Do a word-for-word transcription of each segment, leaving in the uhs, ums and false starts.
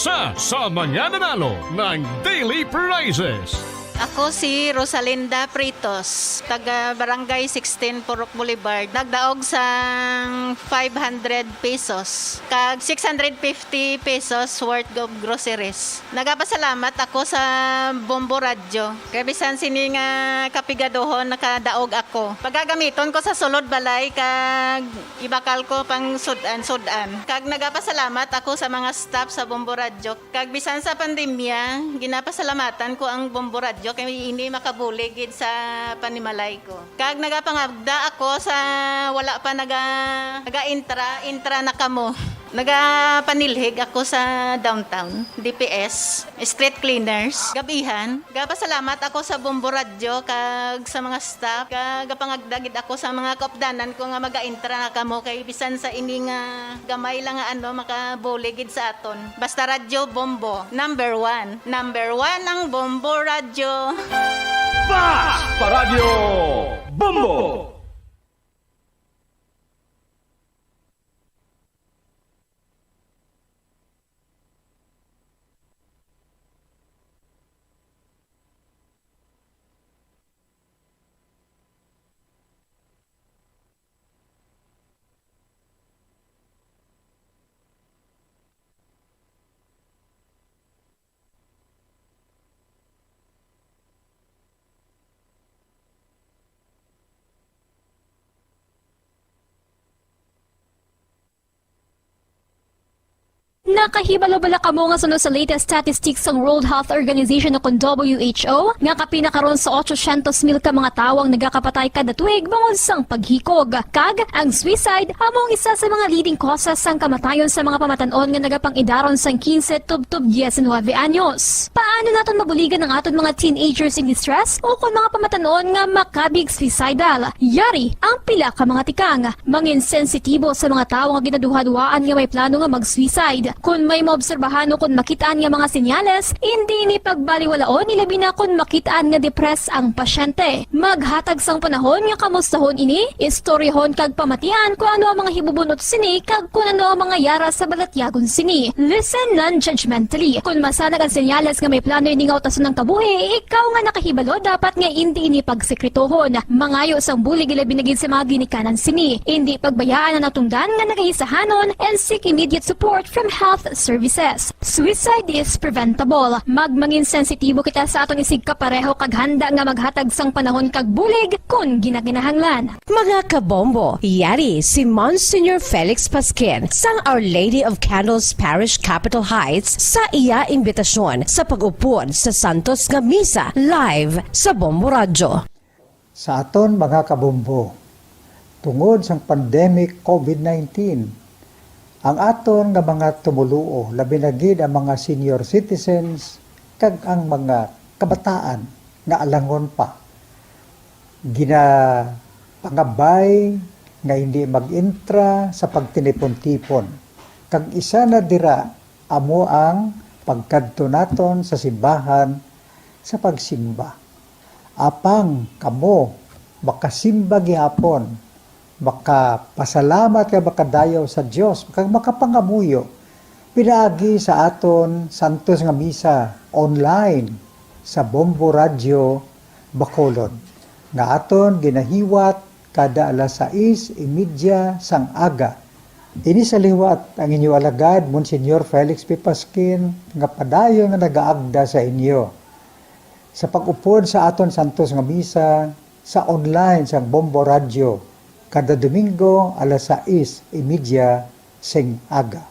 Sa, sa mga nanalo ng daily prizes. Ako si Rosalinda Pritos, taga Barangay sixteen Purok Boulevard. Nagdaog sang five hundred pesos kag six hundred fifty pesos worth of groceries. Nagapasalamat ako sa Bombo Radyo. Kay bisan sini nga kapigaduhon, nakadaog ako. Pagagamiton ko sa sulod balay kag ibakal ko pang sud-an-sud-an. Kag nagapasalamat ako sa mga staff sa Bombo Radyo. Kag bisan sa pandemya, ginapasalamatan ko ang Bombo Radyo kay ini makabulig gid sa panimalay ko. Kag nagapangagda ako sa wala pa naga-, naga-intra, intra na kamo. Nagapanilhig ako sa downtown, D P S, street cleaners, gabihan. Gapasalamat ako sa Bombo Radyo kag sa mga staff. Kag gapangagda gid ako sa mga kaupdanan ko nga maga-intra na kamo kay bisan sa ini nga gamay lang nga ano, makabulig gid sa aton. Basta Radyo Bombo, number one. Number one ang Bombo Radyo. Basta Radyo Bombo! Nakahibalo bala kamo nga suno sa latest statistics sang World Health Organization o kon W H O, nga kapin na karon sa otsosyentos mil ka mga tawo ang nagakapatay kada tuig bangod sang paghikog? Kag ang suicide amo ang isa sa mga leading causes sang kamatayon sa mga pamatan-on nga nagapang-idaron sang quince tubtob diecinuebe anyos. Paano naton mabuligan ang aton mga teenagers in distress o kon mga pamatan-on nga makabig suicidal? Yari ang pila ka mga tikang. Mangin sensitibo sa mga tawo nga ginaduhaduhaan nga may plano nga mag-suicide. Kon may maobserbahan o kon makit-an nga mga senyales, indi ini pagbaliwalaon, ilabi na kon makit-an nga depressed ang pasyente. Maghatag sang panahon nga kamustahon ini, istoryahon kag pamatian kon ano ang mga hibubun-ot sini kag kon ano ang mga yara sa balatyagon sini. Listen non-judgmentally. Kon masanag ang senyales nga may plano ini nga utason ang kabuhi, ikaw nga nakahibalo dapat nga indi ini pagsekretohon. Mangayo sang bulig, ilabi na gid sa mga ginikanan sini. Indi pagbayaan ang natungdan nga nagahisahanon and seek immediate support from health services. Suicide is preventable. Magmangin sensitibo kita sa aton isigkapareho kag handa nga maghatag sang panahon kag bulig kon ginakinahanglan. Mga kabombo, yari si Monsignor Felix Pasquin sang Our Lady of Candles Parish, Capitol Heights, sa iya imbitasyon sa pag-upod sa Santos nga Misa live sa Bombo Radyo. Sa aton mga kabombo, tungod sang pandemic COVID nineteen, ang aton nga mga tumoluo, labi na gid ang mga senior citizens kag ang mga kabataan nga alangon pa, ginapangabay nga hindi mag-intra sa pagtinipon-tipon, kag isa na dira amo ang pagkadto naton sa simbahan sa pagsimba. Apang kamo makasimba gihapon, makapasalamat kag makadayaw sa Dios, kag makapangamuyo pinaagi sa aton santos nga misa online sa Bombo Radyo Bacolod, nga aton ginahiwat kada alas sais y media sang aga. Ini sa liwat ang inyo alagad, Monsignor Felix P. Pasquin, nga padayon nga nagaagda sa inyo sa pag-upod sa aton santos nga misa sa online sang Bombo Radyo kada Domingo alas sais y media sing aga.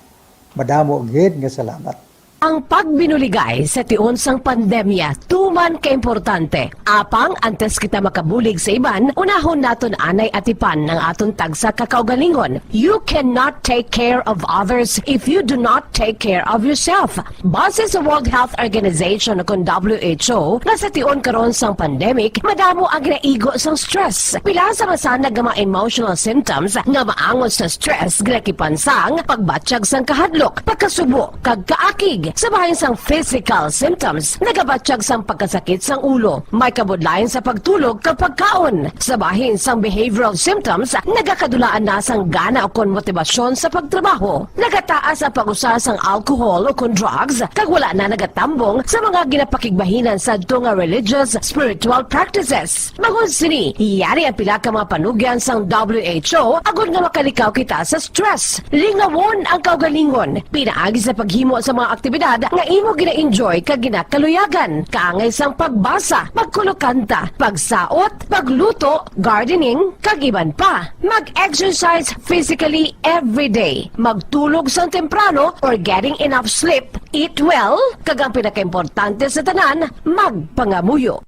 Madamo gid nga salamat. Ang pagbinuligay sa tion sang pandemya tuman kaimportante. Apang antes kita makabulig sa iban, unahon naton anay atipan ang aton tagsa ka kaugalingon. You cannot take care of others if you do not take care of yourself. Base sa World Health Organization o kon W H O, nga sa tion karon sang pandemic, madamo ang ginaigo sang stress. Pila sa masanag nga mga emotional symptoms nga maangot sa stress ginakipan sang pagbatyag sang kahadlok, pagkasubo, kag kaakig. Sa bahin sang physical symptoms, nagabatyag sang pagkasakit sang ulo, may kabudlayan sa pagtulog kag pagkaon. Sa bahin sang behavioral symptoms, nagakadulaan na sang gana ukon motibasyon sa pagtrabaho. Nagataas ang pag-usa sang alcohol ukon drugs, kag wala na nagatambong sa mga ginapakigbahinan sadto nga religious, spiritual practices. Bangod sini, yari ang pila ka mga panugyan sang W H O agod nga makalikaw kita sa stress. Lingawon ang kaugalingon pinaagi sa paghimo sa mga aktibidad nga imo gina-enjoy kag ginakaluyagan, kaangay sang pagbasa, pagkulokanta, pagsaot, pagluto, gardening, kag iban pa. Mag-exercise physically every day. Magtulog sang temprano or getting enough sleep. Eat well, kag ang pinakaimportante sa tanan, magpangamuyo.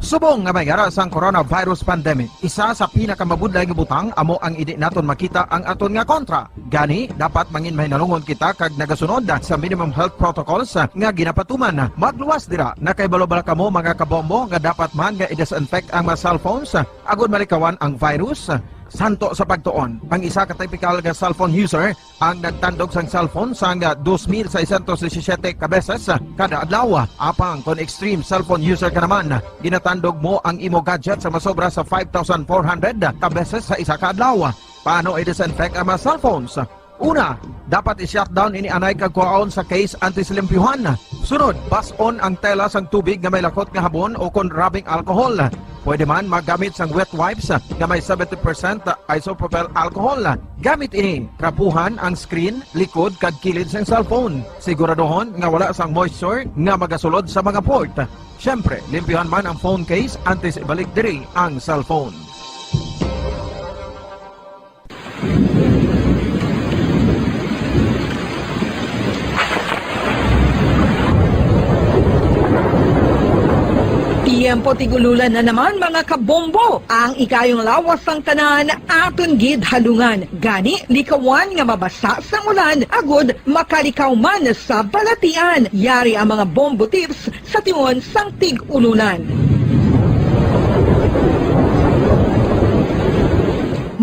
Subong nga may ara sang coronavirus pandemic, isa sa pinakamabudlay nga butang amo ang indi naton makita ang aton nga kontra. Gani, dapat mangin mahinalungon kita kag nagasunod sa minimum health protocols nga ginapatuman. Magluwas dira, nakahibalo bala kamo, mga kabombo, nga dapat man nga i-disinfect ang mga cellphones agod malikawan ang virus? Santo sa pagtuon, ang isa ka typical nga cellphone user ang nagtandog sang cellphone sang dos mil seiscientos disisiete ka beses kada adlaw. Apang kon extreme cellphone user ka naman, ginatandog mo ang imo gadget sa masobra sa five thousand four hundred ka beses sa isa ka adlaw. Paano i-disinfect ang mga cellphones? Una, dapat i-shutdown ini anay kag kuhaon sa case antes limpyuhan. Sunod, bas-on ang tela sang tubig nga may lakot nga habon o kon rubbing alcohol. Pwede man maggamit sang wet wipes nga may seventy percent isopropyl alcohol. Gamit ini, trapuhan ang screen, likod, kag kilid sang cellphone. Siguraduhon nga wala sang moisture nga magasulod sa mga port. Siyempre, limpyuhan man ang phone case antes ibalik diri ang cellphone. Tiyempo tig-ululan na naman, mga kabombo. Ang ikayong lawas sang tanan aton gid halungan. Gani, likawan nga mabasa sang ulan agud makalikaw man sa balatian. Yari ang mga bombo tips sa tion sang tig-ululan.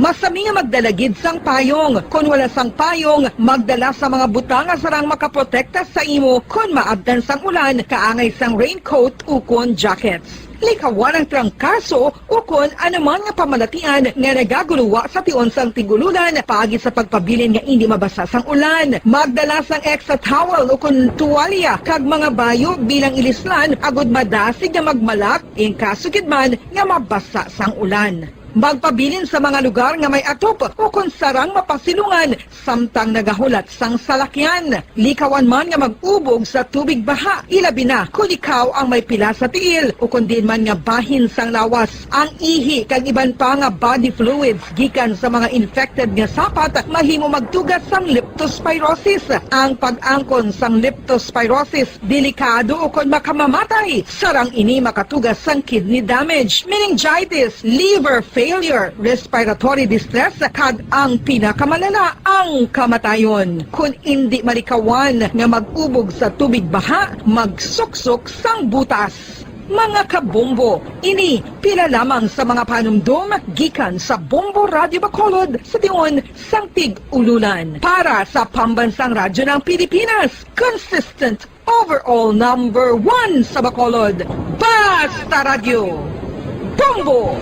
Masami nga magdala gid sang payong. Kon wala sang payong, magdala sa mga butang nga sarang makaprotekta sa imo kon maabtan sang ulan, kaangay sang raincoat ukon jackets. Likawan ang trangkaso ukon anuman nga pamalatian nga nagaguluwa sa tion sang tig-ululan paagi sa pagpabilin nga indi mabasa sang ulan. Magdala sang extra towel ukon tuwalya kag mga bayo bilang ilislan agud madasig nga magmalak in kaso gid man nga mabasa sang ulan. Magpabilin sa mga lugar nga may atop ukon sarang mapasilungan samtang nagahulat sang salakyan. Likawan man nga mag-ubog sa tubig baha, ilabi na kon ikaw ang may pila sa tiil ukon diin man nga bahin sang lawas. Ang ihi kag iban pa nga body fluids gikan sa mga infected nga sapat mahimo magtuga sang leptospirosis. Ang pag-angkon sang leptospirosis delikado ukon makamamatay. Sarang ini makatuga sang kidney damage, meningitis, liver failure, respiratory distress, kag ang pinakamalala, ang kamatayon. Kon indi malikawan nga mag-ubog sa tubig baha, magsuksok sang butas. Mga kabombo, ini pila lamang sa mga panumdom gikan sa Bombo Radyo Bacolod sa tion sang tig-ululan. Para sa Pambansang Radyo ng Pilipinas, consistent overall number one sa Bacolod, Basta Radyo, Bombo!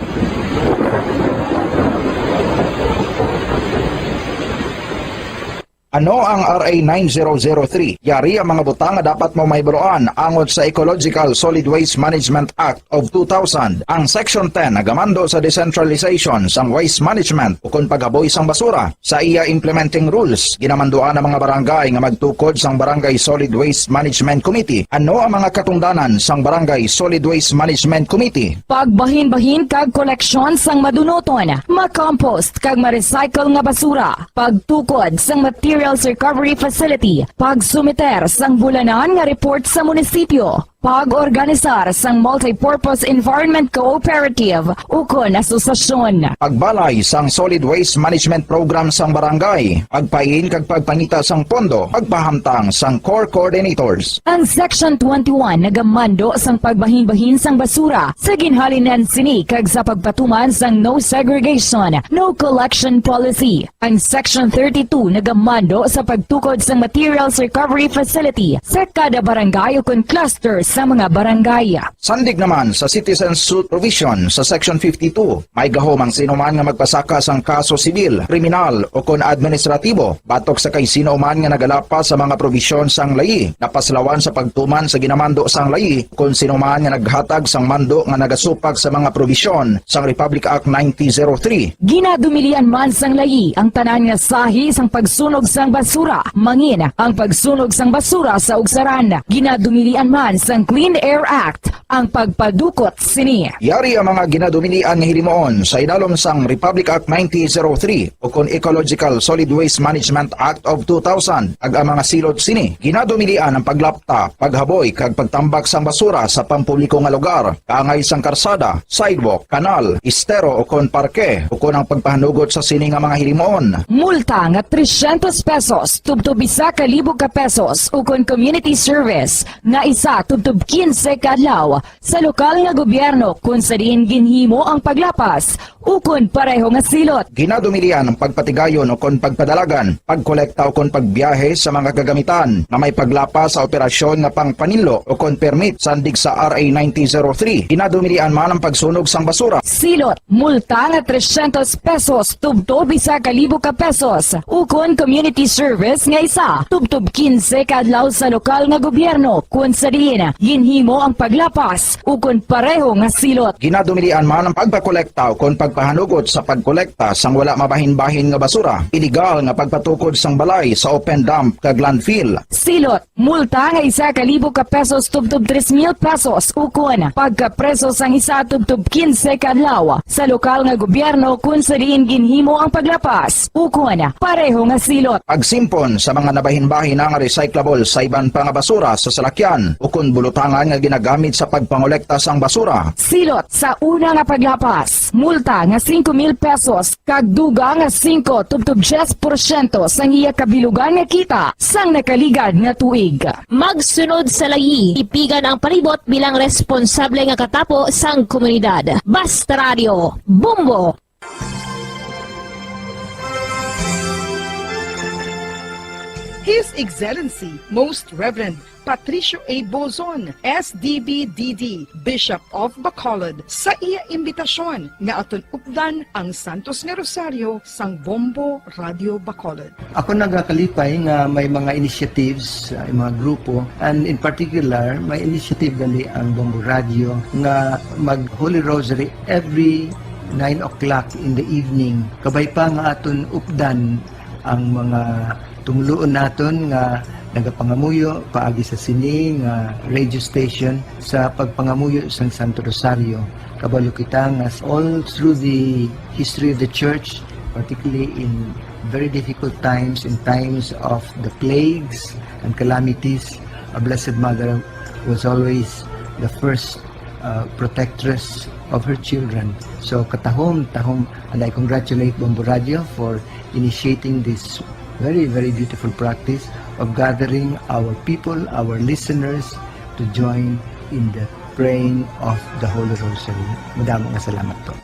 Ano ang R A nine zero zero three? Yari ang mga butang nga dapat mo mahibaluan angot sa Ecological Solid Waste Management Act of two thousand. Ang Section ten nagamando sa decentralization sang waste management ukon paghaboy sang basura. Sa iya implementing rules, ginamanduan ang mga barangay nga magtukod sang Barangay Solid Waste Management Committee. Ano ang mga katungdanan sang Barangay Solid Waste Management Committee? Pagbahinbahin kag koleksyon sang madunuton, makompost kag ma-recycle nga basura, pagtukod sang materials recovery facility, pagsumiter sang bulanan nga report sa munisipyo. Pag-organisar sang Multipurpose Environment Cooperative ukon asosasyon. Pagbalay sang Solid Waste Management Program sang barangay. Pagpain kag pagpangita sang pondo. Pagpahamtang sang core coordinators. Ang Section twenty-one nagamando sang pagbahinbahin sang basura sa ginhalinan sini kag sa pagpatuman sang no segregation, no collection policy. Ang Section thirty-two nagamando sa pagtukod sang materials recovery facility sa kada barangay ukon cluster sa mga barangay. Sandig naman sa citizen suit provision sa Section fifty-two, may gahom ang sinuman nga magpasaka sang kaso sibil, kriminal, ukon administratibo batok sa kay sino man nga nagalapas sa mga probisyon sang layi, napaslawan sa pagtuman sa ginamando sang layi, kon sino man nga naghatag sang mando nga nagasupak sa mga probisyon sang Republic Act nineteen zero three. Ginadumilian man sang layi ang tanan nga sahi sang pagsunog sang basura, mangin ang pagsunog sang basura sa ugsaran. Ginadumilian man sang Clean Air Act ang pagpadukot sini. Yari ang mga ginadumilian nga hilimuon sa idalom sang Republic Act nineteen zero three ukon Ecological Solid Waste Management Act of two thousand, kag ang mga silot sini. Ginadumilian ang paglapta, paghaboy, kag pagtambak sang basura sa pampubliko nga lugar, kaangay sang karsada, sidewalk, kanal, estero, ukon parke, ukon ang pagpahanugot sa sini nga mga hilimuon. Multa nga trescientos pesos tubtob isa ka libo ka pesos, ukon community service nga isa tubtob quince ka adlaw sa lokal nga gobyerno kon sa diin ginhimo ang paglapas ukon pareho nga silot. Ginadumilian ang pagpatigayon ukon pagpadalagan, pagkolekta ukon pagbiyahe sa mga kagamitan nga may paglapas sa operasyon nga pangpaninlo ukon permit sandig sa R A nineteen zero three. Ginadumilian man ang pagsunog sang basura. Silot, multa nga trescientos pesos tubtob isa ka libo ka pesos, ukon community service nga isa tubtob quince ka adlaw sa lokal nga gobyerno kon sa diin ginhimo ang paglapas ukon pareho nga silot. Ginadumilian man ang pagpakolekta ukon pagpahanugot sa pagkolekta sang wala mabahin-bahin nga basura, iligal nga pagpatukod sang balay sa open dump kag landfill. Silot, multa nga isa ka libo ka pesos tubtob tres mil pesos, ukon pagkapreso sang isa tubtob quince ka adlaw sa lokal nga gobyerno kon sa diin ginhimo ang paglapas, ukon pareho nga silot. Pagsimpon sa mga nabahin-bahin nga recyclable sa iban pa nga basura sa salakyan, ukon bulutangan nga ginagamit sa pagpangolekta sang basura. Silot sa una nga paglapas, multa nga singko mil pesos kag dugang nga singko tubtob diyes porsyento sang iya kabilugan nga kita sang nakaligad nga tuig. Magsunod sa layi, tipigan ang palibot bilang responsable nga katapo sang komunidad. Basta Radio, Bombo! His Excellency, Most Reverend Patricio A. Bozon, S D B D D, Bishop of Bacolod, sa iya imbitasyon nga aton updan ang Santos nga Rosario sang Bombo Radio Bacolod. Ako nagakalipay nga may mga initiatives, uh, mga grupo, and in particular, may initiative gali ang Bombo Radio nga mag Holy Rosary every nine o'clock in the evening. Kabay pa nga aton updan ang mga tumuluon naton nga nagapangamuyo paagi sa sini nga radio station sa pagpangamuyo sang Santo Rosario. Kabalo kita nga all through the history of the church, particularly in very difficult times, in times of the plagues and calamities, a Blessed Mother was always the first uh, protectress of her children. So katahom, tahom, and I congratulate Bombo Radio for initiating this very, very beautiful practice of gathering our people, our listeners, to join in the praying of the Holy Rosary. Madamo nga salamat po.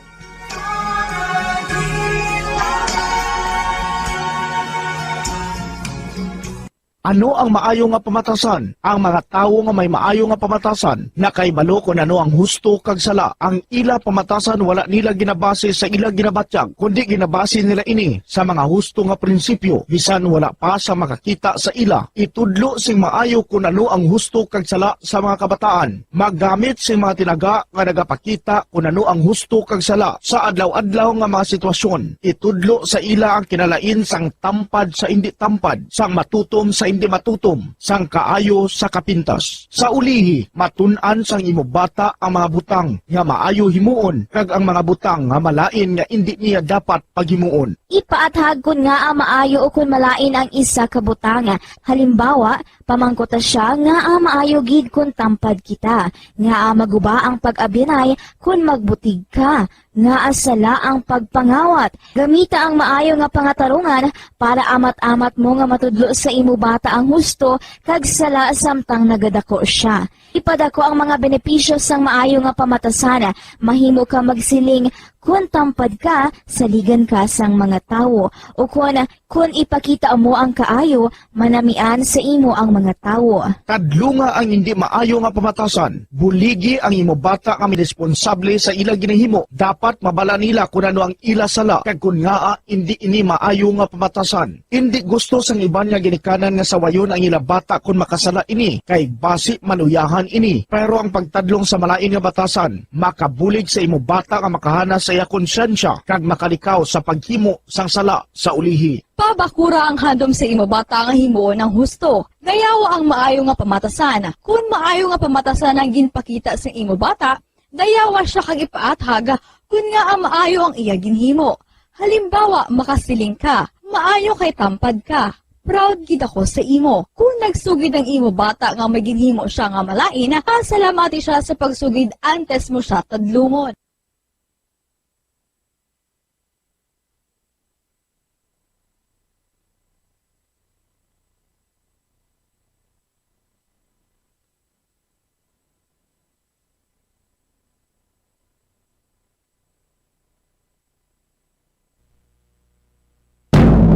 Ano ang maayo nga pamatasan? Ang mga tawo nga may maayo nga pamatasan nakahibalo kon ano ang husto kag sala. Ang ila pamatasan wala nila ginabase sa ila ginabatyag, kundi ginabase nila ini sa mga husto nga prinsipyo, bisan wala pa sa makakita sa ila. Itudlo sing maayo kon ano ang husto kag sala sa mga kabataan. Maggamit sing mga tinaga nga nagapakita kon ano ang husto kag sala sa adlaw-adlaw nga mga sitwasyon. Itudlo sa ila ang kinalain sang tampad sa indi tampad, sang matutom sa indi matutom sang kaayo sa kapintas. Sa ulihi, matun-an sang imo bata ang mga butang nga maayo himuon kag ang mga butang nga malain nga indi niya dapat paghimuon. Ipaathag kon ngaa maayo ukon malain ang isa ka butang. Halimbawa, pamangkuta sia ngaa maayo gid kon tampad kita, ngaa maguba ang pag-abyanay kon magbutig ka, ngaa sala ang pagpangawat. Gamita ang maayo nga pangatarungan para amat-amat mo nga matudlo sa imo bata ang husto kag sala samtang nagadako sia. Ipadako ang mga benepisyo sang maayo nga pamatasan. Mahimo ka magsiling, "Kon tampad ka, saligan ka sang mga tawo," ukon, "Kon ipakita mo ang kaayo, manamian sa imo ang mga tawo." Tadlunga ang indi maayo nga pamatasan. Buligi ang imo bata nga may responsable sa ila ginahimo. Dapat mabala nila kon ano ang ila sala kag kon ngaa indi ini maayo nga pamatasan. Indi gusto sang iban nga ginikanan nga sawayon ang ila bata kon makasala ini, kay basi maluyahan ini. Pero ang pagtadlong sa malain nga batasan makabulig sa imo bata nga makahanas sa iya konsyensya kag makalikaw sa paghimo sang sala sa ulihi. Pabakura ang handom sa imo bata nga himuon ang husto. Dayawa ang maayo nga pamatasan. Kon maayo nga pamatasan ang ginpakita sa imo bata, dayawa sia kag ipaathag kon ngaa maayo ang iya ginhimo. Halimbawa, makasiling ka, "Maayo kay tampad ka. Proud gid ako sa imo." Kon nagsugid ang imo bata nga may ginhimo sia nga malain, pasalamati sia sa pagsugid antes mo sia tadlungon.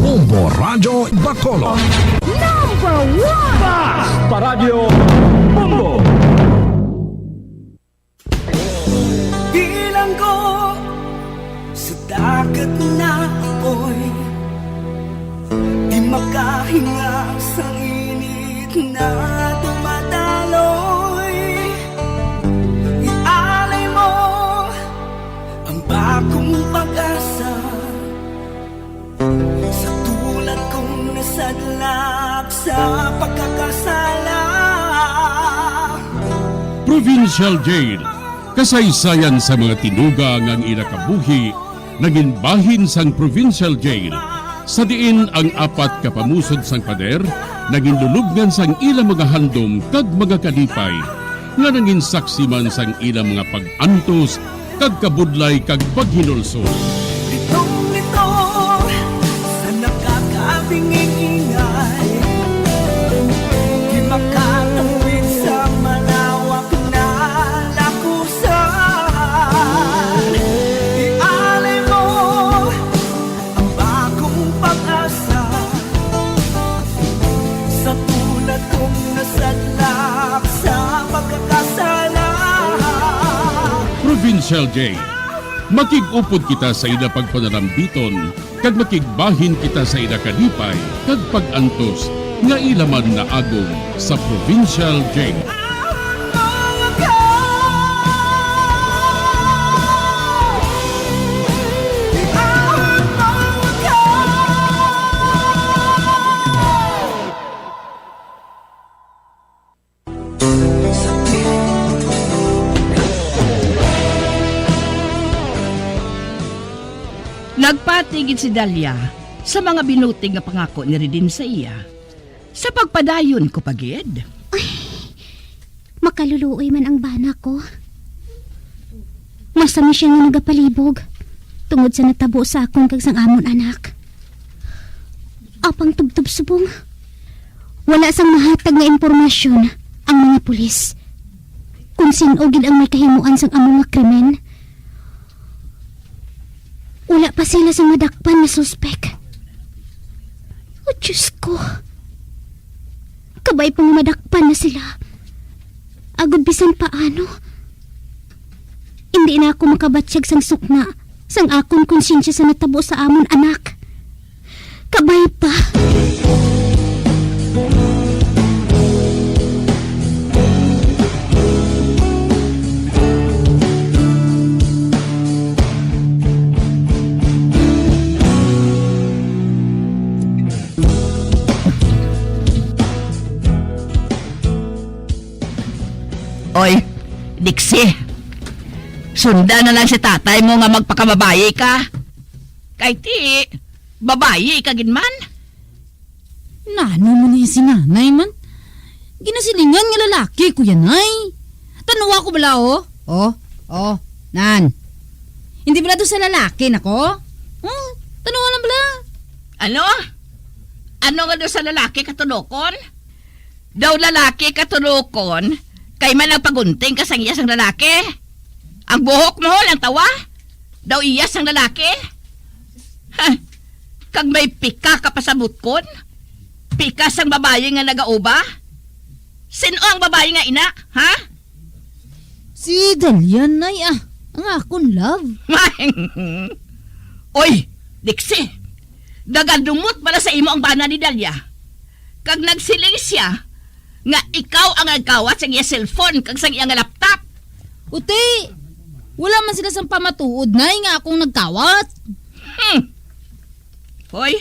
Bombo Radyo Bacolod. Number one! Basta Radyo Bombo! Bilanggo sa dagat na apoy, di makahinga sa init na dumadaloy. Ialay mo ang bagong pag-asa sa tulad kong nasadlak sa pagkakasala. Provincial Jail, kasaysayan sa mga tinuga nga ang ila kabuhi nangin bahin sang Provincial Jail, sa diin ang apat ka pamusod sang pader nangin lulubngan sang ila mga handom kag mga kalipay, nga nangin saksi man sang ila mga pag-antos kag kabudlay kag paghinulsol. Litong-litong sa nakakabinging ingay, di makatawid sa malawak na lakusan. Ialay mo ang bagong pag-asa sa tulad kong nasadlak sa pagkakasala. Provincial Jail. Makig-upod kita sa ila pagpanalambiton, kag makigbahin kita sa ila kalipay kag pag-antos nga ila man naagom sa Provincial Jail. Nagpati gid si Dalia sa mga binutig nga pangako ni Redin sa iya. Sa pagpadayon ko pa gid. Ay, makaluluoy man ang bana ko. Masami siya nga nagapalibog tungod sa natabo sa akon kag sang amon anak. Apang tubtob subong, wala sang mahatag nga impormasyon ang mga pulis kung sin-o gid ang may kahimuan sang amo nga krimen. Wala pa sila sang madakpan nga suspek. O Diyos ko, kabay pa nga madakpan na sila. Agod bisan paano, indi na ako makabatyag sang sukna sang akon konsyensya sa natabo sa amon anak. Kabay pa. Oy, Dixie, sunda na lang si tatay mo nga magpakababayi ka. Kay ti, babayi ka gid man. Nano man ni si nanay man? Ginasilingan nga lalaki ko yan, ay. Tanawa ko bala, oh. Oh, oh, nan. Hindi bala to sa lalaki na ko? Oh, tanawa lang bala. Ano? Ano nga daw sa lalaki katulokon? Daw lalaki katulokon, kay man nagpagunting ka sang iya sang lalaki. Ang buhok mo lang tawa, daw iya sang lalaki. Ha? Kag may pika ka pasabutkon? Pika sang babayi nga nagauba? Sin-o ang babayi nga ina, ha? Si Dalian, nay, ah. Ang akon love. Oy, Dixie, nagadumot bala sa imo ang bana ni Dalia. Kag nagsiling siya nga ikaw ang nagkawat sang iya cellphone kag sang iya nga laptop. Uti, wala man sila sang pamatuod, nay, nga akong nagkawat. Hmm. Hoy,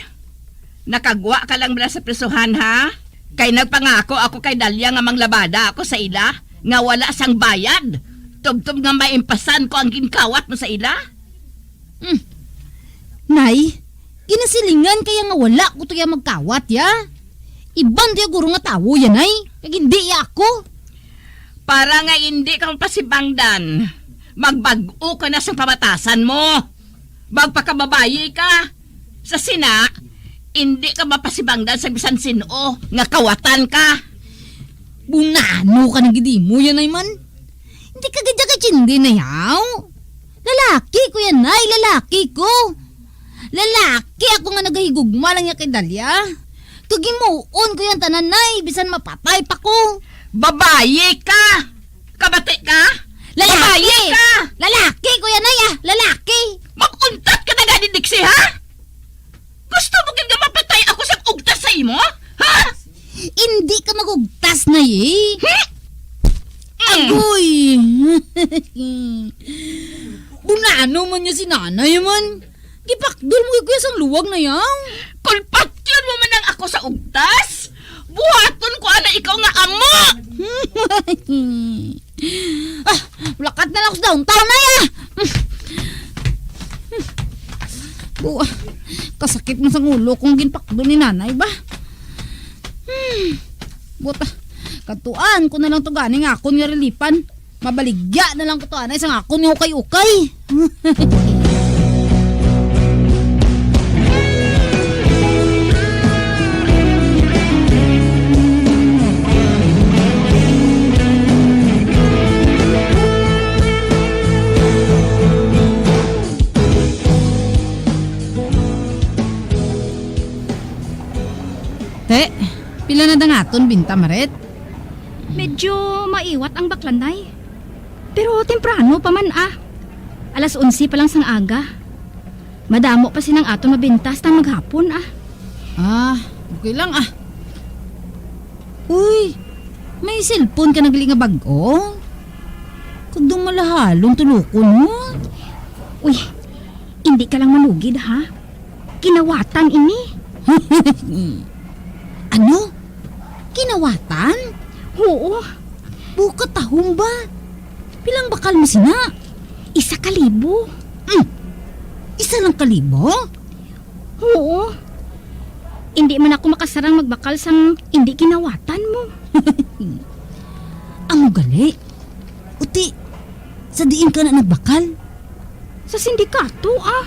nakagwa ka lang bala sa prisuhan, ha? Kay nagpangako ako kay Dalia nga manglabada ako sa ila nga wala sang bayad, tubtob nga maimpasan ko ang ginkawat mo sa ila. Hmm. Nay, ginasilingan kaya nga wala ko tuya magkawat, ya? Iban tuya guro nga tawo ya, nay, kag hindi ya ako. Para nga hindi ka mapasibangdan, magbag-o ka na sa pamatasan mo. Magpakababayi ka. Sa sina, hindi ka mapasibangdan sa bisan sin-o nga kawatan ka. Bunano ka na gid imo yan, ay man. Hindi ka gid ka chindi na yaw. Lalaki ko yan, ay, lalaki ko. Lalaki ako nga nagahigugma lang niya kay Dalia. Kag himuon ko yan tanan, nay, bisan mapatay pa ko. Babayi ka! Kabati ka? Lalaki! Babayi ka! Lalaki ko yan, nay, ah! Lalaki! Mag-untat ka na gani, Dixie, ha? Gusto mo gid nga mapatay ako sa ugtas sa imo? Ha? Hindi ka magugtas na, eh. Hmm? Mm. Agoy! Bunano man niya si nanay man. Gipakdol mo kuya sang luwag na yang. Kon patyon mo man ang ako sa ugtas, buhaton ko ana ikaw nga amo. Ah, lakat na lang ako sa downtown, nay, ah. Buwa, kasakit na sang ulo kong ginpakdol ni nanay ba. Hmm. Buta, katuan ko na lang to gani nga akon nga relipan. Mabaligya na lang ko to anay sang akon nga ukay-ukay. Te, pila na dangaton binta, Maret? Medyo maiwat ang baklanay. Pero temprano pa man, ah. Alas onse pa lang sang aga. Madamo pa sinang aton mabenta hasta maghapon, ah. Ah, okay lang, ah. Uy, may cellphone ka na gali nga bag-o? Kag daw malahalon tulokon mo. Uy, hindi ka lang malugid, ha? Kinawatan ini. Ano? Kinawatan? Oo. Buka tahom ba? Pilang bakal mo sina? Isa ka libo. Mm. Isa lang ka libo? Oo. Hindi man ako makasarang magbakal sang hindi kinawatan mo. Amo gali? Uti, sa diin ka na nagbakal? Sa sindikato, ah.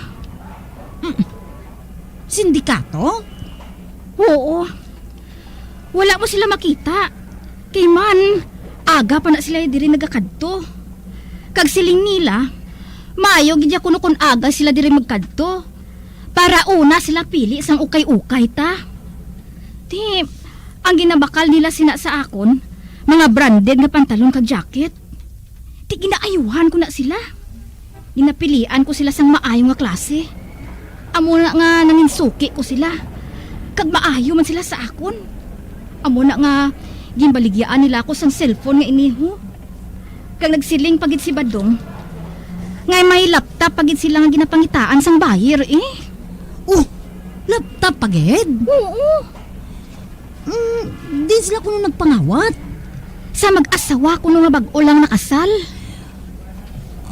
Mm. Sindikato? Oo. Wala mo sila makita. Kay man, aga pa na sila diri nagakadto. Kag siling nila, maayo gid ya kuno kun aga sila diri magkadto. Para una sila pili sang ukay-ukay ta. Ti, ang ginabakal nila sina sa akon, mga branded nga pantalon kag jacket. Ti, ginaayuhan ko na sila. Ginapilian ko sila sang maayo nga klase. Amo na nga nanginsuki ko sila. Kag maayo man sila sa akon. Amo na nga ginbaligyaan nila ako sang cellphone nga iniho. Kag nagsiling pa gid si Badong nga may laptop pa gid sila nga ginapangitaan sang buyer, eh. Oh, laptop pa gid? Oo. Mm, di sila kuno nagpangawat? Sa mag-asawa kuno nga bag-o lang nakasal?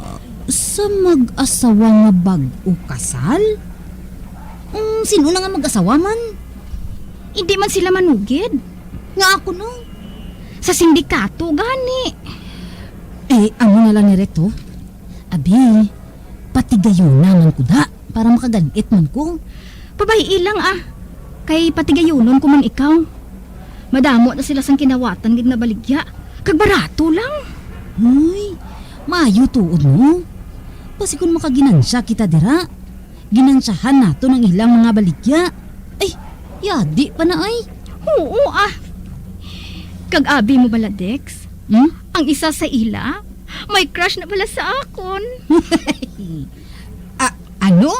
Ah, sa mag-asawa nga bag-o kasal? Mm, sino na nga mag-asawa man? Hindi man sila manugid. Nga ako, no? Sa sindikato gani. Eh, amo na lang ni Reto. Abi, patigayuna man ko da, para makagan-it man ko. Pabayi lang, ah. Kay patigayunon ko man ikaw. Madamo na sila sang kinawatan gid nga baligya. Kag barato lang. Uy, maayo tuod mo. Basi kun makaginansya kita dira, ginansyahan naton ang ilang mga baligya. Ay, yadi pa na ay. Oo, ah. Kag abi mo bala, Dex? Hmm? Ang isa sa ila, may crush na pala sa akon. Ah, ano?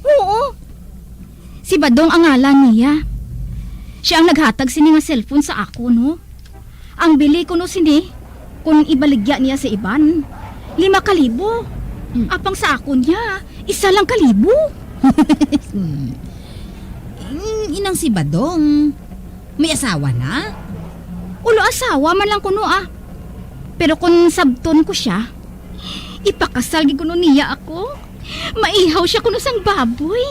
Oo. Si Badong ang ngalan niya. Siya ang naghatag sini nga cellphone sa akon, no? Ang bili kuno sini, kung ibaligya niya sa iban, lima ka libo. Hmm. Apang sa akon niya, isa lang ka libo. Mm, inang si Badong, may asawa na? Ulo asawa man lang kuno, ah. Pero kung sabton ko siya, ipakasal gid kuno niya ako. Maihaw siya kuno sang baboy.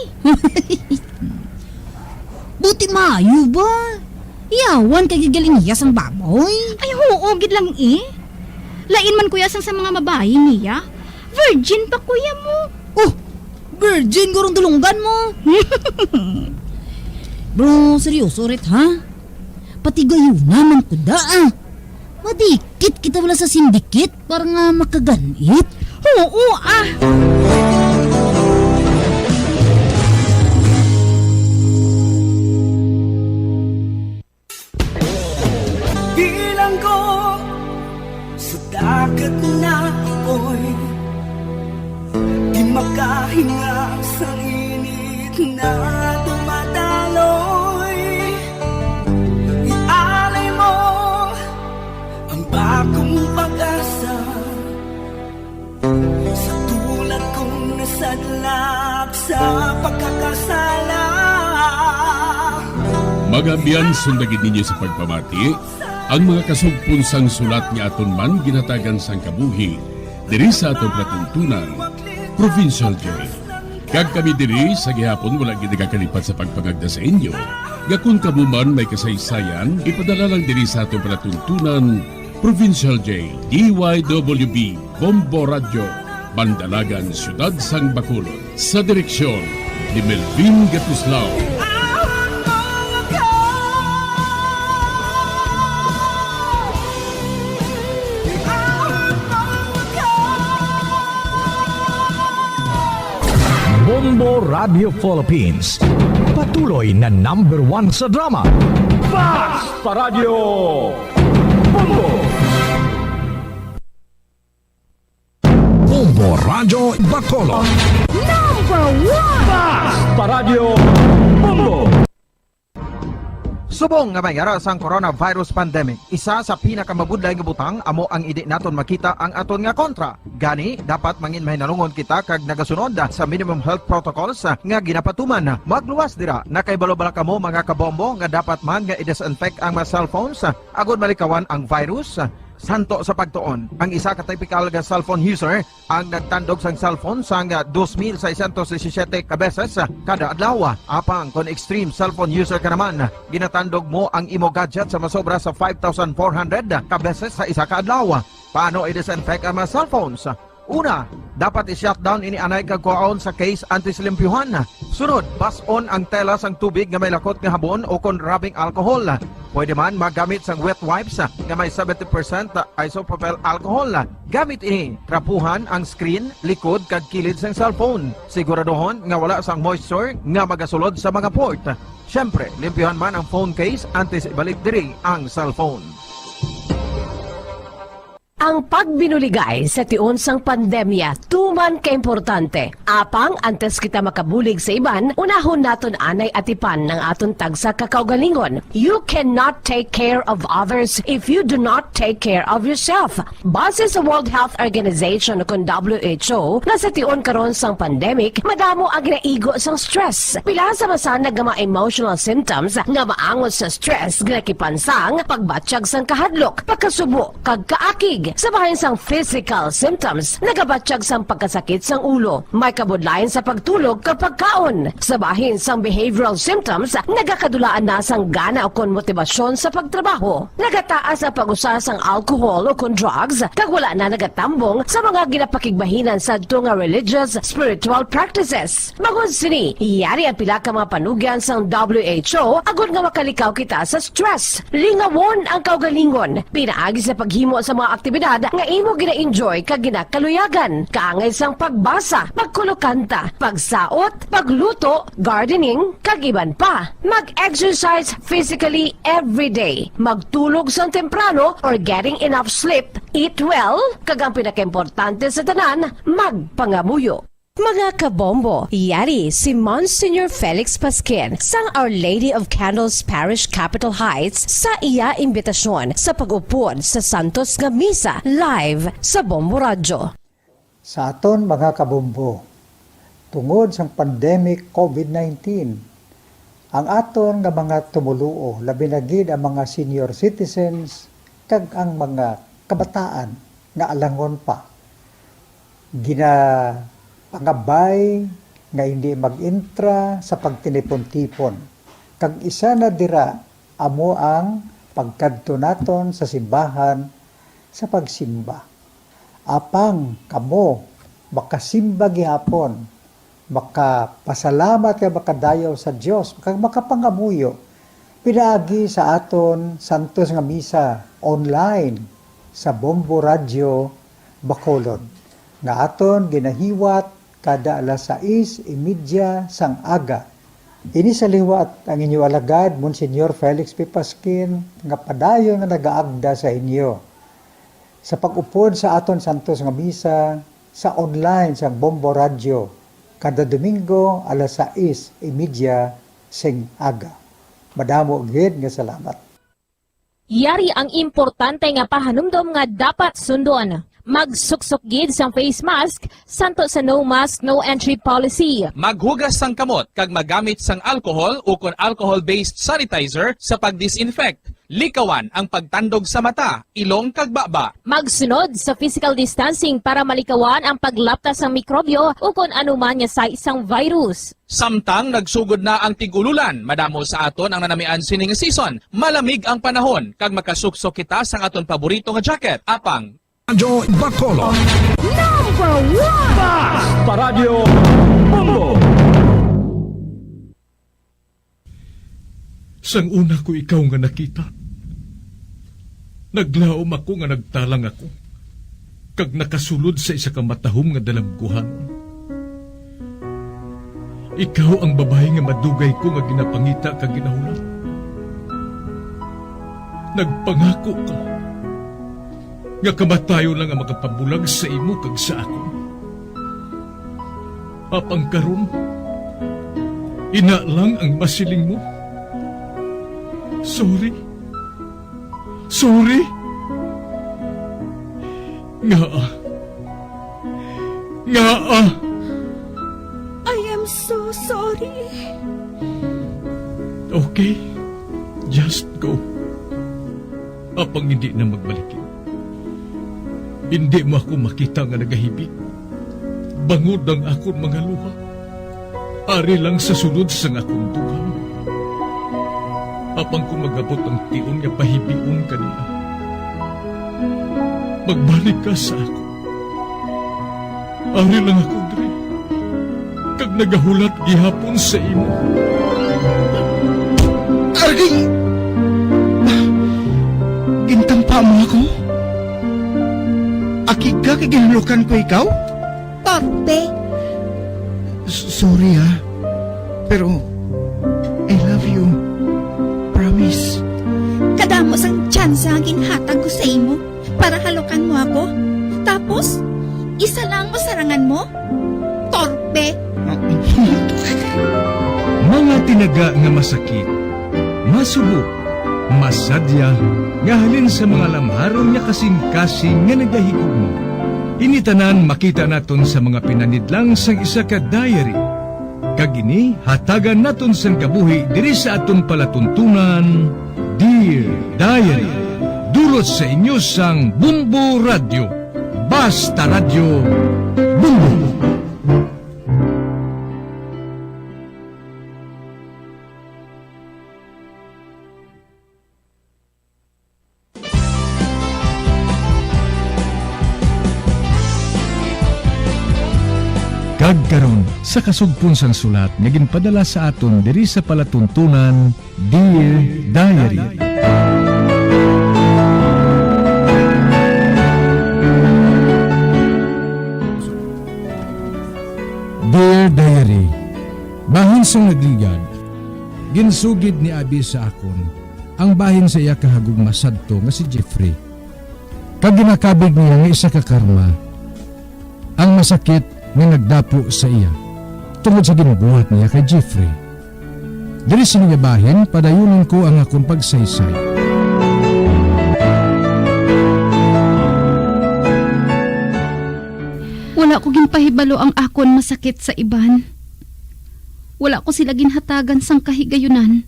Buti maayo ba? Iyawan kay gigaling iya sang baboy. Ay, huo gid lang, eh. Lain man kuya sang sa mga babayi niya. Virgin pa kuya mo. Oh, virgin gurong dulunggan mo. Bro, seryoso rit, ha? Patigayuna man ko da, ah. Madikit kita wala sa sindikit para nga makagan-it. Oo, ah. Bilanggo sa dagat na apoy, di makahinga sa init na dumadaloy. Ialay mo ang bagong pag-asa. Sa tulad kong nasadlak sa pagkakasala. Mga abyan, sunda gid ninyo sa pagpamati ang mga kasugpon sang sulat nga aton man ginhatagan sang kabuhi diri sa aton palatuntunan, Provincial J. Kag kami diri sa gihapon wala gid nagakalipat sa pagpangagda sa inyo nga kung kamo man may kasaysayan, ipadala lang diri sa aton palatuntunan, Provincial J, D Y W B, Bombo Radyo, Bandalagan, Siyudad sang Bacolod. Sa direksyon ni Melvin Gatuslao. Bombo Radio Philippines, patuloy na number one sa drama. Basta Radyo Bombo! Bombo Radyo Bacolod. Number one! Basta Radyo Bombo! Subong nga may ara sang coronavirus pandemic, isa sa pinakamabudlay nga butang amo ang indi naton makita ang aton nga kontra. Gani, dapat mangin mahinalungon kita kag nagasunod sa minimum health protocols nga ginapatuman. Magluwas dira, nakahibalo bala kamo, mga kabombo, nga dapat man nga i-disinfect ang mga cellphones agod malikawan ang virus? Santo sa pagtuon, ang isa ka typical nga cellphone user ang nagtandog sang cellphone sang dos mil seiscientos disisiete ka beses kada adlaw. Apang kon extreme cellphone user ka naman, ginatandog mo ang imo gadget sa masobra sa five thousand four hundred ka beses sa isa ka adlaw. Paano i-disinfect ang mga cellphones? Una, dapat i-shutdown ini anay kag kuhaon sa case antes limpyuhan. Sunod, bas-on ang tela sang tubig nga may lakot nga habon o kon rubbing alcohol. Pwede man magamit sang wet wipes nga may seventy percent isopropyl alcohol. Gamit ini, trapuhan ang screen, likod kag kilid sang cellphone. Siguraduhon nga wala sang moisture nga magasulod sa mga port. Siyempre, limpyuhan man ang phone case antes ibalik diri ang cellphone. Ang pagbinuligay sa tion sang pandemya tuman ka importante. Apang antes kita makabulig sa iban, unahon naton anay atipan ang aton tagsa ka kaugalingon. You cannot take care of others if you do not take care of yourself. Base sa World Health Organization, ukon W H O, nga sa tion karon sang pandemic, madamo ang ginaigo sang stress. Pila sa masanag nga mga emotional symptoms nga maangot sa stress, ginakipansang, pagbatyag sang kahadlok, pagkasubo, kag kaakig. Sa bahin sang physical symptoms, nagabatyag sang pagkasakit sang ulo, may kabudlayan sa pagtulog kag pagkaon. Sa bahin sang behavioral symptoms, nagakadulaan na sang gana ukon motibasyon sa pagtrabaho. Nagataas ang pag-usa sang alcohol ukon drugs, kag wala na nagatambong sa mga ginapakigbahinan sadto nga religious, spiritual practices. Bangod sini, yari ang pila ka mga panugyan sang W H O agod nga makalikaw kita sa stress. Lingawon ang kaugalingon pinaagi sa paghimo sa mga aktibidad nga imo gina-enjoy kag ginakaluyagan, kaangay sang pagbasa, pagkulokanta, pagsaot, pagluto, gardening, kag iban pa. Mag-exercise physically every day. Magtulog sang temprano or getting enough sleep. Eat well, kag ang pinakaimportante sa tanan, magpangamuyo. Mga kabombo, yari si Monsignor Felix Pasquin sang Our Lady of Candles Parish, Capitol Heights, sa iya imbitasyon sa pag-upod sa santos nga misa live sa Bombo Radyo. Sa aton mga kabombo, tungod sang pandemic covid nineteen, ang aton nga mga tumoluo, labi na gid ang mga senior citizens kag ang mga kabataan nga alangon pa, ginapangabay nga hindi mag-entra sa pagtinipon-tipon, kag isa na dira amo ang pagkadto naton sa simbahan sa pagsimba. Apang kamo makasimba gihapon, makapasalamat kag makadayaw sa Dios, kag makapangamuyo pinaagi sa aton santos nga misa online sa Bombo Radyo Bacolod, nga aton ginahiwat kada alas sais y media sang aga. Ini sa liwat ang inyo alagad, Monsignor Felix P. Pasquin, nga padayon nga nagaagda sa inyo sa pag-upod sa aton santos nga misa sa online sang Bombo Radyo kada Domingo alas sais y media sing aga. Madamo gid nga salamat. Yari ang importante nga pahanumdom nga dapat sundon. Magsuksok gid sang face mask, santo sa no mask, no entry policy. Maghugas sang kamot kag magamit sang alcohol ukon alcohol-based sanitizer sa pag-disinfect. Likawan ang pagtandog sa mata, ilong kag baba. Magsunod sa physical distancing para malikawan ang paglapta sang mikrobyo ukon anuman nga sais sang virus. Samtang nagsugod na ang tig-ululan, madamo sa aton ang nanamian sining season. Malamig ang panahon, kag makasuksok kita sang aton paborito nga jacket. Apang Radyo Bacolod. Number one! Bas! Paradyo Bombo! Sang una ko ikaw nga nakita, naglaom ako nga nagtalang ako, kag nakasulod sa isa ka matahom nga dalagkuhanon. Ikaw ang babayi nga madugay ko nga ginapangita kag ginahulat. Nagpangako ka nga kamatayon lang ang makapabulag sa imo kag sa akon. Apang karon, ina lang ang masiling mo. Sorry. Sorry. Ngaa? Ngaa? I am so sorry. Okay. Just go. Apang hindi na magbalik. Hindi mo ako makita nga nagahibi, bangod ang akon mga luha. Ari lang sa sulod sang akon dughan. Apang kon mag-abot ang tion nga pahibion ka niya, magbalik ka sa akon. Ari lang ako diri, kag nagahulat gihapon sa imo. Arging! Gintampa mo ako? Akig ka kay ginhalukan ko ikaw? Parte. S-, sorry, ah. Pero, I love you. Promise. Kadamo sang tsansa nga ginhatag ko sa imo. Para halokan mo ako? Tapos, isa lang mo sarangan mo? Torpe! Mga tinaga nga masakit, masubo, masadya, nga halin sa mga lamharon nga kasing-kasing nga nagahigugma. Ini tanan makita naton sa mga pinanidlang sang isa ka diary. Kag ini hatagan naton sang kabuhi diri sa aton palatuntunan, Dear Diary. Dulot sa inyo sang Bombo Radyo. Basta Radyo, Bombo! Kag karon, sa kasugpon sang sulat nga ginpadala sa aton diri sa palatuntunan, Dear Diary. Dear Diary, bahin sang nagligad, ginsugid ni Abi sa akon ang bahin sa iya kahagugma sadto nga si Jeffrey. Kag ginakabig niya nga isa ka karma ang masakit nga nagdapo sa iya tungod sa ginbuhat niya kay Jeffrey. Diri sini nga bahin, padayunon ko ang akon pagsaysay. Wala ko ginpahibalo ang akon masakit sa iban. Wala ko sila ginhatagan sang kahigayunan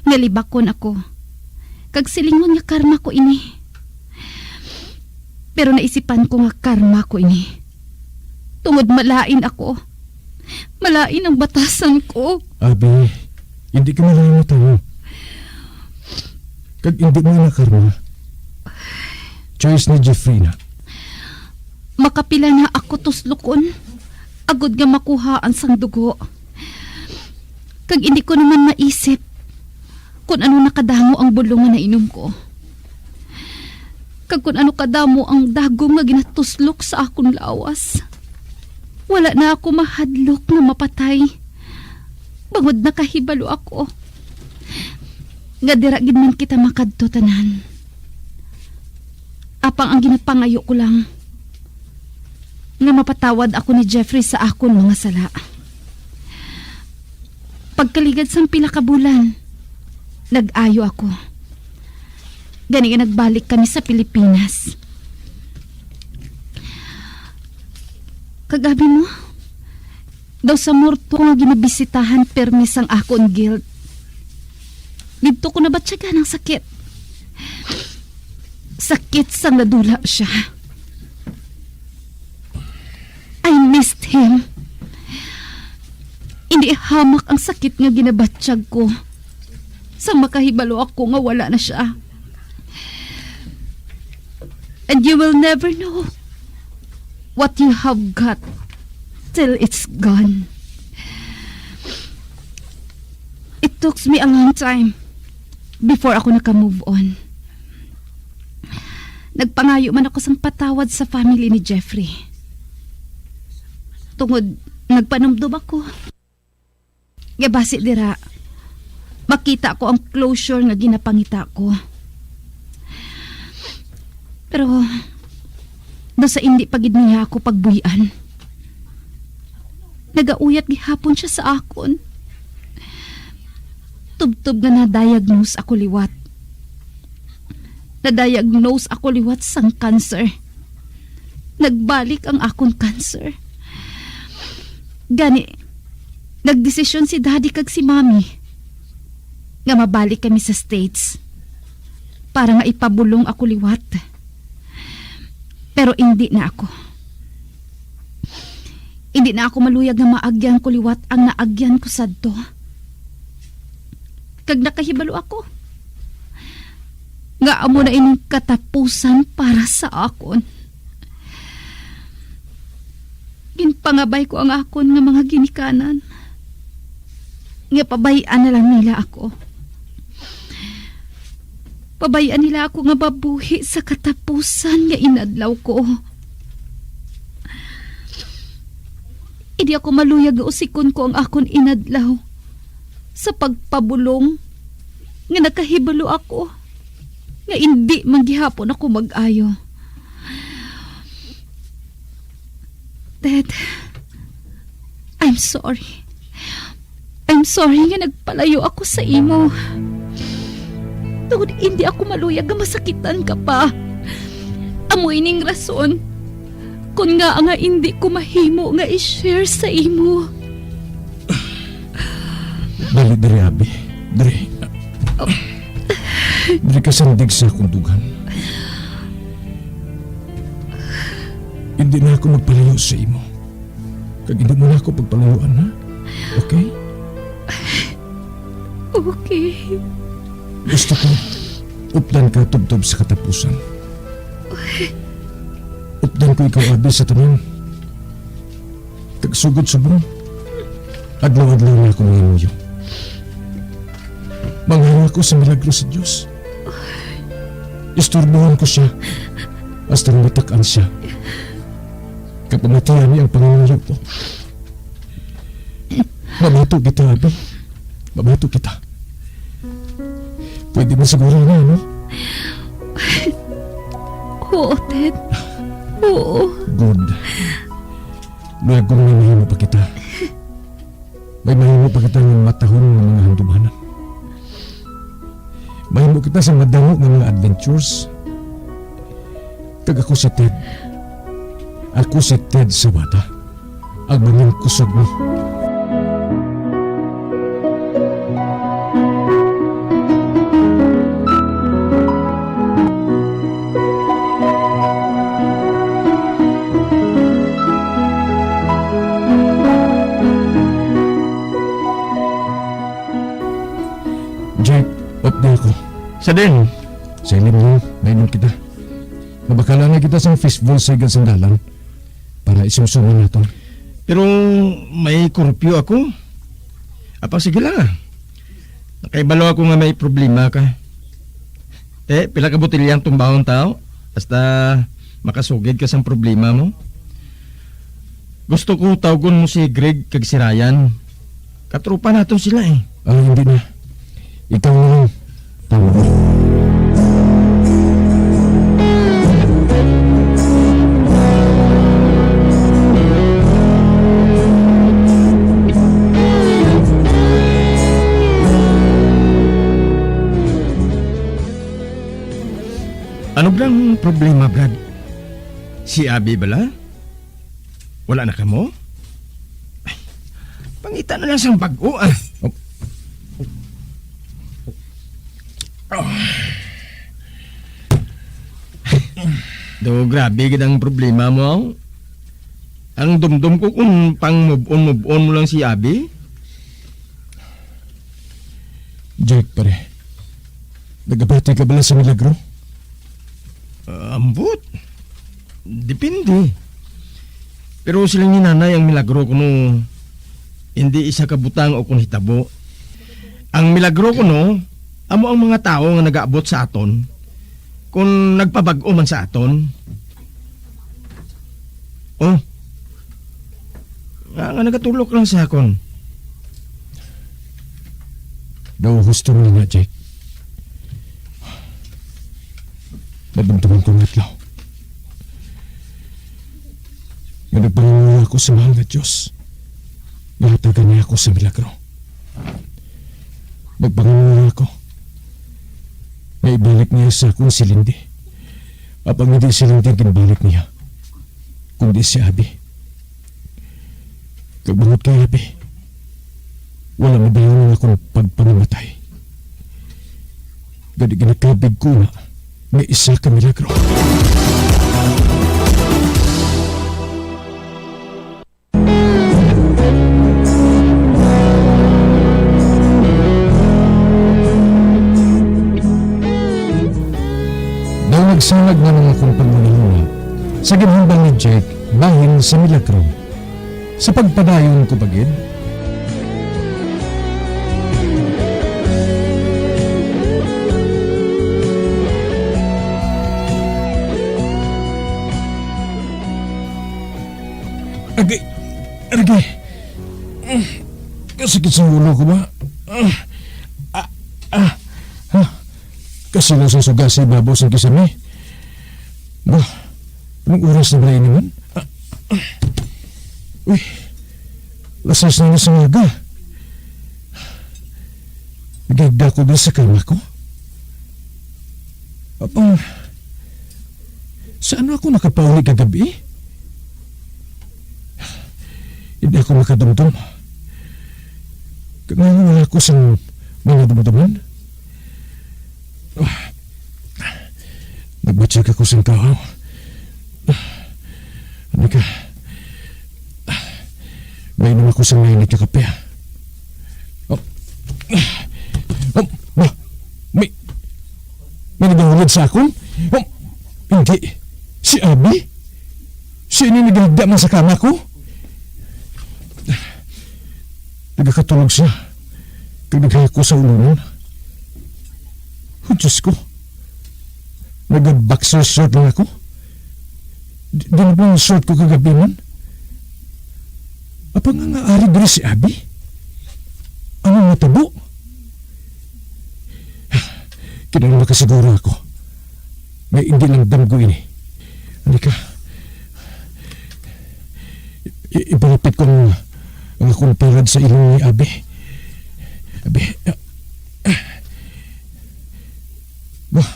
nga libakon ako, kag silingon nga karma ko ini. Pero naisipan ko nga karma ko ini, tungod malain ako. Malain ang batasan ko. Abi, hindi ka malain nga tawo. Kag hindi mo ina karma. Choice ni Jeffrey na. Makapila na ako tuslukon agod nga makuhaan sang dugo. Kag hindi ko naman maisip kun ano na kadamo ang bulong nga nainom ko, kag kun ano kadamo ang dagom nga ginatuslok sa akon lawas. Wala na ako mahadlok nga mapatay, bangod nakahibalo ako nga dira gid man kita makadto tanan. Apang ang ginapangayo ko lang, nga mapatawad ako ni Jeffrey sa akon mga sala. Pagkaligad sang pila ka bulan, nag-ayo ako. Gani nga nagbalik kami sa Pilipinas. Kag abi mo, daw sa morto ko nga ginabisitahan permi sang akon guilt. Didto ko nabatyagan ang sakit. Sakit sang nadula sia. I missed him. Indi hamak ang sakit nga ginabatyag ko sang makahibalo ako nga wala na sia. And you will never know what you have got till it's gone. It took me a long time before ako naka-move on. Nagpangayo man ako sang patawad sa family ni Jeffrey, tungod nagpanumdom ako nga basi dira makita ko ang closure nga ginapangita ko. Pero daw sa indi pa gid niya ako pagbuy-an, nagauyat gihapon sia sa akon. Tubtob nga na-diagnose ako liwat. Na-diagnose ako liwat sang cancer. Nagbalik ang akon cancer. Gani, nagdesisyon si Daddy kag si Mommy nga mabalik kami sa States para nga ipabulong ako liwat. Pero indi na ako. Indi na ako maluyag nga maagyan ko liwat ang naagyan ko sadto. Kag nakahibalo ako nga amo na ining katapusan para sa akon. Ginpangabay ko ang akon nga mga ginikanan nga pabay-an na lang nila ako. Pabay-an nila ako nga mabuhi sa katapusan nga inadlaw ko. Indi ako maluyag nga usikon ko ang akon inadlaw sa pagpabulong nga nakahibalo ako nga indi man gihapon ako mag-ayo. Ted, I'm sorry. I'm sorry nga nagpalayo ako sa imo. Tungod hindi ako maluyag nga masakitan ka pa. Amo ining rason kon ngaa nga hindi ko mahimo nga i-share sa imo. Dali diri, Abi. Diri. Diri ka sandig sa akong dughan. Hindi na ako magpalayo sa imo. Kag hindi mo na ako pagpalayuan, ha? Okay? Okay. Gusto ko, updan ka tubtob sa katapusan. Updan ko ikaw, Abi, sa tanan. Kag sugod subong, adlaw-adlaw na ako mangamuyo. Manghayo ako sa milagro sa Dios. Istorbohon ko sia hasta nga matak-an sia. Kapamatian niya ang pangamuyo ko. Mabato kita, Abi. Mabato kita. Pwede mo siguro na, no? Oo, Ted. Oo. Good. Luag ko may mahimo pa kita. May mahimo pa kita nga matahom nga mga handumanan. Mahimo kita sa madamo nga mga adventures. Kag ako si Ted. Ako si Ted Sabata, ang manginkusog mo. Jake, off day ako. Sa din? Sa ilim niyo, mainom kita. Mabakala na kita sa fishball sa igal sandalan para isumsuman naton. Pero may kurupyo ako. Apa, sige lang, ah. Nakaibalo ako nga may problema ka. Te, pila ka botelya ang tumbahon tao? Hasta makasugid ka sang problema mo. Gusto ko tawgon mo si Greg kag si Ryan. Katropa nato sila, eh. Ah, hindi na. Ikaw na lang. Tawag mo. Ano bala ang problema, Brad? Si Abby bala? Wala na kamo? Ay, pangita na lang sang bag-o, ah. Oh. Ah. Do, grabe gid ang problema mo, aw. Ang dumdum ko kung pang move on, move on mo lang si Abby. Jake, pare. Nagabati ka bala sa milagro? Ah, ambot. Depende. Pero siling ni Nanay, ang milagro kuno hindi isa ka butang o kon hitabo. Ang milagro kuno amo ang mga tawo nga nagaabot sa aton kon nagpabag-o man sa aton. Oh. Nga, nga nagatulok lang sa akon. Daw husto mo nga, Jake. Nadumduman ko nga adlaw nga nagpangamuyo ako sa mahal nga Dios nga hatagan niya ako sa milagro. Nagpangamuyo ako nga ibalik niya sa akon si Lindy. Apang hindi si Lindy ang ginbalik niya, kundi si Abby. Kag bangod kay Abby, wala madayon ang akon pagpamamatay. Gani ginakabig ko na nga isa ka milagro. Daw nagsalag na nga akong pagmangahuna sa ginhambal ni Jake bahin sa milagro. Sa pagpadayon ko pa gid, Agay, agay. Kasakit sa ulo ko ba? Ah, ah, ah. Kasilaw sa suga sa ibabaw sa kisame. Ba, anong oras na ba ini man? Ah, ah. Uy, alas sais na sa aga. Nagahigda ko diri sa kama ko. Apang, saan ako nakapauli kagabi? Hindi ako makadumdom. Kaya wala ko sa mga dumduman. Ah, nagbatsyag ako sa kahaw. Ano ka? May inom ako sa mainit nga kape. Oh. Oh, ma, may, may nagahulog sa akon? Oh, hindi. Si Abi? Siya ini nagahigda man sa kama ko? Nagakatulog siya. Kag naghayag ko sa ulo niya. Oh, Diyos ko. Nag-boxer short lang ako. Di, di na ba ang short ko kagabi man? Apa nga nga ari diri si Abi? Ano natabo? Kinahanglan makasiguro ako nga hindi lang damgo ini. Halika. I-, ipalapit ko ang, ang akong palad sa ilong ni Abi. Abi. Ah, ah. Bah,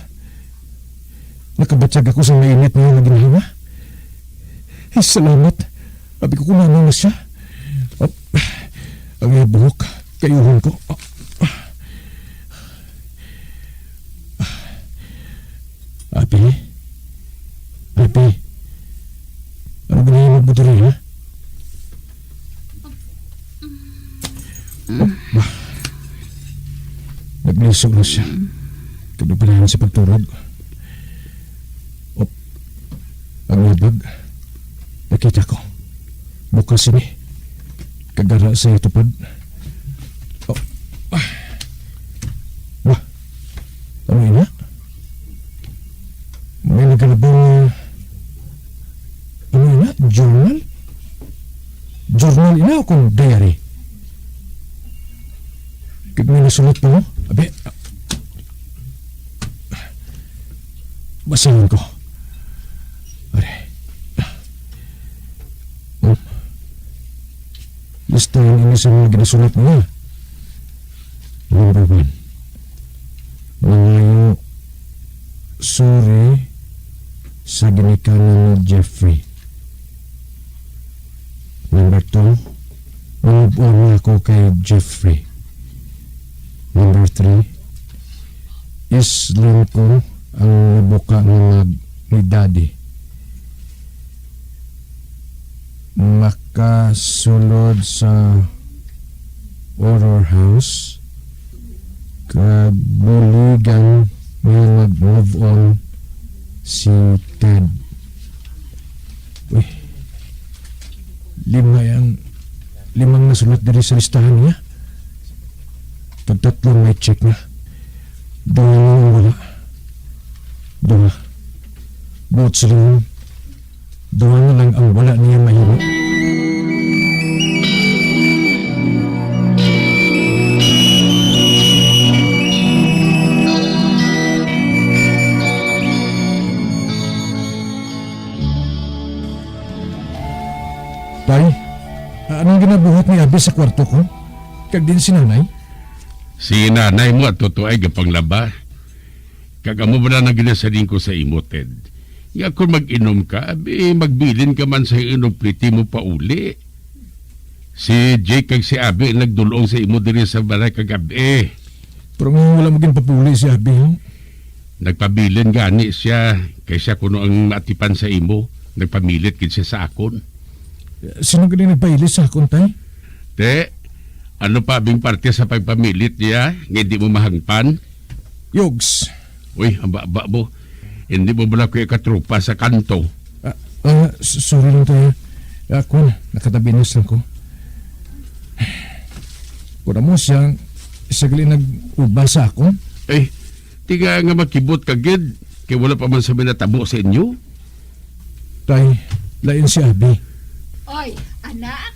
nakabatyag ako sa mainit niya nga ginhawa. Ay, salamat. Abi ko kung ano na siya. Ah, ang iyang buhok, kayuhon ko. Ah, ah. Abi? Abi? Ano ginahimo mo diri, ha? Oh, bah. Nagliso na siya. Kag nagpalayan sa pagtulog. Oh, ang iyang bag. Nakita ko. Bukas ini. Kag ara sa iya tupad. Oh. Ah. Bah. Ano ina? May nagalabong, ano ina? Journal? Journal ina o kung diary? Kag may nasulat pa mo? Abi, basahon ko. Ari. Hmm. Listahan ini sa mga ginasulat niya. Number one. Mangayo sorry sa ginikanan ni Jeffrey. Number two, move on na ako kay Jeffrey. Number three, islan ko ang nabuka nga mag ni Daddy. Makasulod sa horror house, kag buligan nga mag-move on si Ted. Uy, lima yan. Limang nasulat diri sa listahan niya. Kag tatlo may check na. Duha na ang wala. Duha. Buot silingon, duha na lang ang wala niya mahimo. Tay, anong ginabuhat ni Abi sa kwarto ko? Kag din si Nanay? Si Nanay mo at Toto ay gapanglaba. Kag amo bala na ginasiling ko sa imo, Ted, nga kon mag-inom ka, abi, magbilin ka man sa inom pliti mo pauli. Si Jake kag si Abi ang nagdul-ong sa imo diri sa balay kagabi. Pero nga wala mo ginpapuli si Abi, ha? Nagpabilin gani siya kay siya kuno ang maatipan sa imo. Nagpamilit gid siya sa akon. Sino gani nagpailis sa akon, tay? Te, ano pa bing parte sa pagpamilit niya nga hindi mo mahangpan? Yogs. Uy, ang baba mo. Hindi mo bala ko ikatropa sa kanto? Ah, ah, s-, sorry lang, tay. Ako, nakatabinos lang ko. Kung mo siya, siya gali nag-uba sa akon. Eh, tiga nga makibot ka gid, kay wala pa man sa minatabo sa inyo. Tay, lain si Abi. Oy, anak,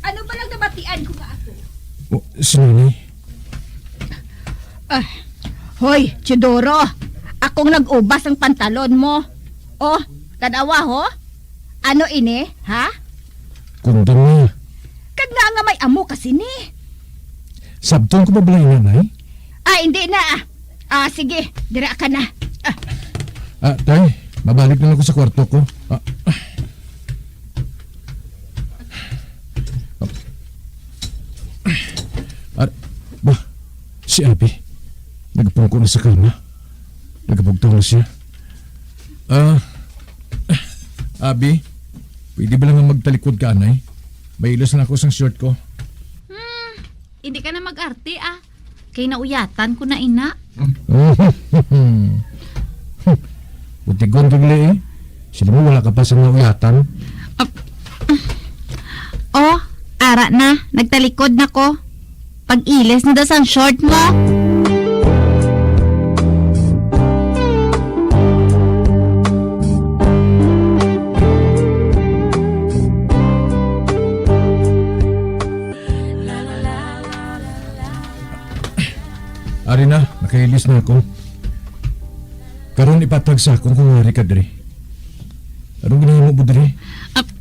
ano ba lang nabatian ko nga ako? O, si Nanay. Ah, hoy, Chidoro, akong nag-ubas ang pantalon mo. Oh, tanawa ho. Ano ini, ha? Kondom niya. Kag nga nga may amo ka sini. Sabton ko ba bala ina, Nay? Ah, hindi na. Ah, sige, dira ka na. Ah. Ah, Tay, mabalik na lang ko sa kwarto ko. Ah. Ah, ba, si Abby. Nagpungko na sa kama. Nagabugtaw na siya. Ah, Abby, pwede ba lang nga magtalikod ka, anay? May ilos na ako sang short ko. Hmm, hindi ka na mag-arte, ah. Kay nauyatan ko na ina. Utigon ka gali, eh. Sila mo, wala ka pa sa nauyatan. Ap-, oh, ara na. Nagtalikod na ko. Pag-ilis na daw sang short mo. Ari na, nakailis na ako. Karon ipatag sa akon kung ari ka diri. Anong ginahimo mo diri? Ap-,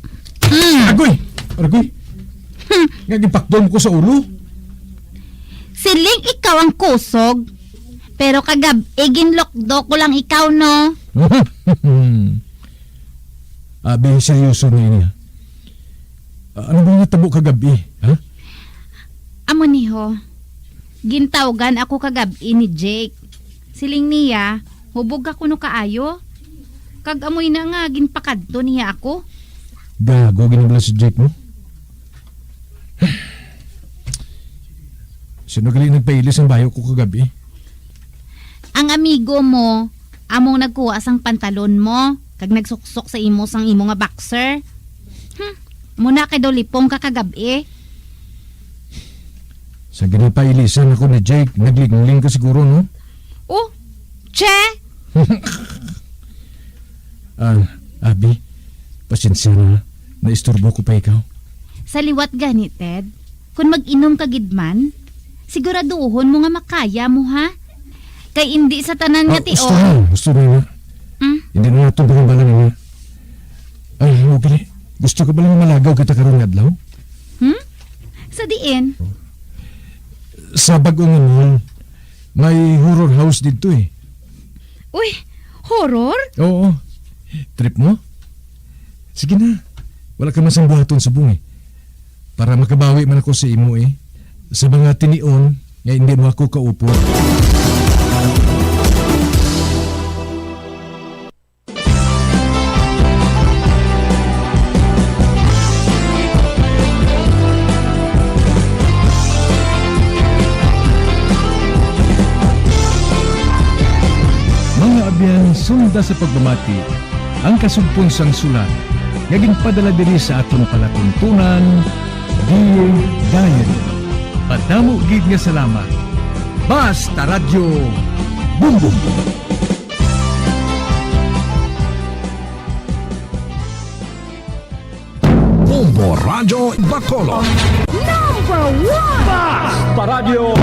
mm. Agoy! Agoy! Hmm. Nga gipakdom ko sa ulo? Siling ikaw ang kusog, pero kagab-i ginlukdo ko lang ikaw, no? Abi, seryoso na ini, ha? Ah, ano ba natabo kagab-i, ha? Amo ni ho, gintawgan ako kagab-i ni Jake. Siling niya, hubog ka kuno kaayo. Kag amoy na nga ginpakadto niya ako. Gago gid bala si Jake mo. Sino gali nagpailis ang bayo ko kagab-i? Ang amigo mo, among nagkuha sang pantalon mo, kag nagsuksok sa imo sang imo nga boxer. Hmm, muna kay daw lipong ka kagab-i. Sa ginapailisan ako ni Jake, naglingling ko siguro, no? Oh, che! Ah, Abi, pasensya na. Naisturbo ko pa ikaw. Sa liwat gani, Ted, kung mag-inom ka gid man, siguraduhon mo nga makaya mo, ha? Kay indi sa tanan nga Ah, tion. Gusto na, gusto na nga. Hmm? Hindi na natin pangambalan nga. Ay, okay. Gusto ka ba lang malagaw kita karon nga adlaw? Hmm? Sa diin? Sa bag-o nga mall, may horror house didto eh. Uy, horror? Oo. Trip mo? Sige na. Wala ka man sang buhaton subong eh. Para makabawi man ako sa imo eh. Sa mga tinion nga hindi mo ako kaupod. Mga abyan, sunda sa pagpamati ang kasugpon sang sulat nga ginpadala diri sa aton palatuntunan, Dear Diary. Madamo gid nga salamat. Basta Radyo Bumbong. Bombo Radyo Bacolod. Number one! Basta Radyo